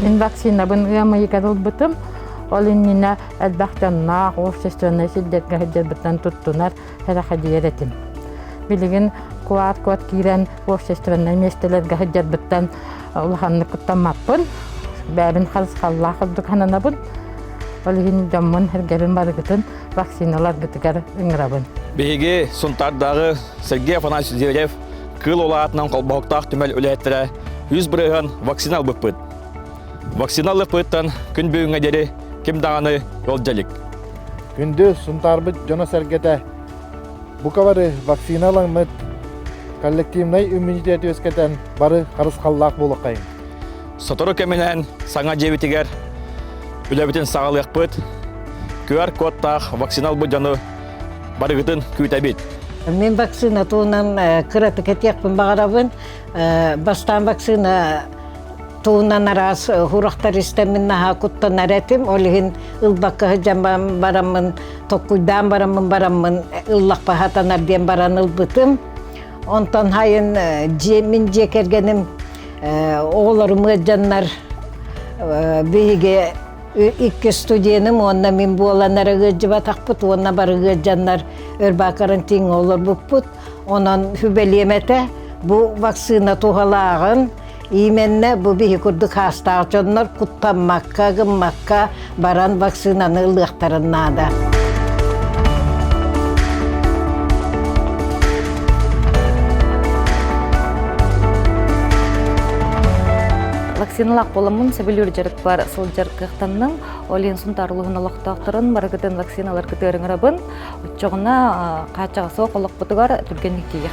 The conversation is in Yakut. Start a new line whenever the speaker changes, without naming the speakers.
Мин вакцинабын ыам ыйыгар ылбытым. Ол иннинэ элбэх дьонноох общественнай сирдэргэ сылдьарбыттан туттунар, сэрэхэдийэр этим. Билигин QR-код киирэн общественнай миэстэлэргэ сылдьарбыттан улаханнык куттаммаппын. Бэйэбин харысхаллаах курдук сананабын. Ол иһин дьоммун, эргэбин барыгытын вакциналаргытыгар ыҥырабын.
Биһиги Сунтаардааҕы Сергей Афанасьевич Зверев Кыыл улаатынан холбоһуктаах түмэл үлэһиттэрэ 100% вакцина ылбыппыт. Вакцина ылыппыттан күн бүгүҥҥэ диэри ким даҕаны ыалдьа илик.
Күндү Сунтаарбыт дьоно-сэргэтэ, бука бары вакцина ыламмыт, коллективнай иммунитет үөскэтэн бары харысхаллаах буолуоххайыҥ.
Сотору кэминэн саҥа дьиэбитигэр үлэбитин саҕалыахпыт. QR-кодтаах вакцина ылбыт дьону барыгытын күүтэбит.
Мин вакцина туһунан кыратык этиэхпин баҕарабын. Бастаан вакцина туһунан араас сурахтар истэммин наһаа куттанар этим. Ол иһин ылбакка сылдьан бараммын, токкуйдаан бараммын бараммын ыллахпа сатанар диэн баран ылбытым. Онтон хайын дьиэ, мин дьиэ кэргэним оҕолорум ыалдьаннар биһиги икки студеным уонна мин буолан эрэ ыалдьыбатахпыт уонна бары ыалдьаннар өр баа карантиҥҥа олорбуппут. Онон сүбэлиэм этэ, бу вакцина туһалааҕын именно бу биһи курдук хаастаах дьоннор куттаммакка, гыммакка баран вакцинаны ылыахтарын наада.
Вакциналаах буоламмын сөбүлүүр дьарыкпар сылдьар кыахтанным. Ол иһин Сунтаар улууһун олохтоохторун барыгытын вакциналаргытыгар ыҥырабын. Оччоҕуна хааччаҕа суох олохпутугар түргэнник тиийиэх.